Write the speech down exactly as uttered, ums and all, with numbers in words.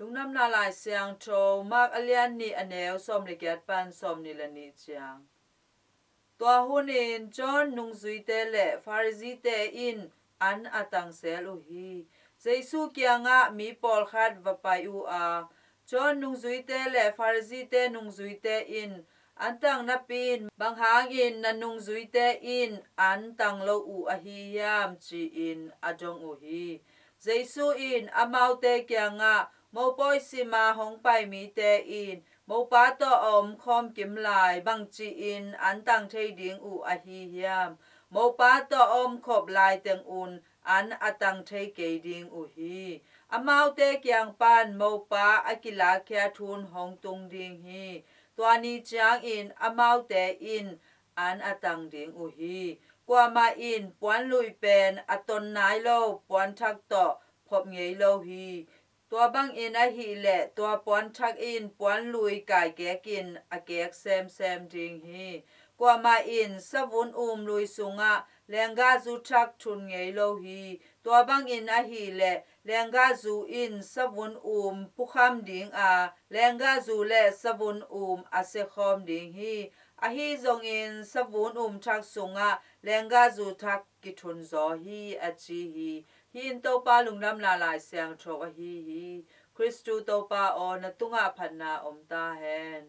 Lungdamna Lai Siangtho, Mark a lian nih, a neu sawm le giat pan sawm nih le nih ciang. Tua hunin John nungzuite le Pharisee-te in an a tang zel uh hi. Jesu kiangah mi pawlkhat va pai uh a, John nungzuite le Pharisee-te nungzuite in an tang napi-in, bang hangin na nungzuite in an tang lo uh ahi hiam, ci-in a dong uh hi. Jesu in amaute kiangah, mopawi sima hong pai mite in mopa tawh a om khawm kim lai bangci-in an tang thei ding uh ahi hiam? Mopa tawh a om khop laiteng un an a tang thei kei ding uh hi. Amaute kiang pan mopa a kilakkhiat hun hong tung ding hi. Tua ni ciangin amaute in an a tang ding uh hi. Kuamah in puanlui pen a ton nai lo puanthak tawh phop ngei lo hi. Tua bangin ahih leh tua puanthak in puanlui kaikekin a kek semsem ding hi. Kuamah in savun um lui sungah lenggahzu thak thun ngei lo hi. Tua bangin ahih leh lenggahzu in savun um pukham ding a, lenggahzu le savun um a siakhawm ding hi. Ahi zongin savun um thak sungah lenggahzu thak kithun zaw hi, a ci hi. Hih in Topa Lungdamna Lai Siangtho ahi hi. Khristu Topa aw, na tungah phatna om ta hen.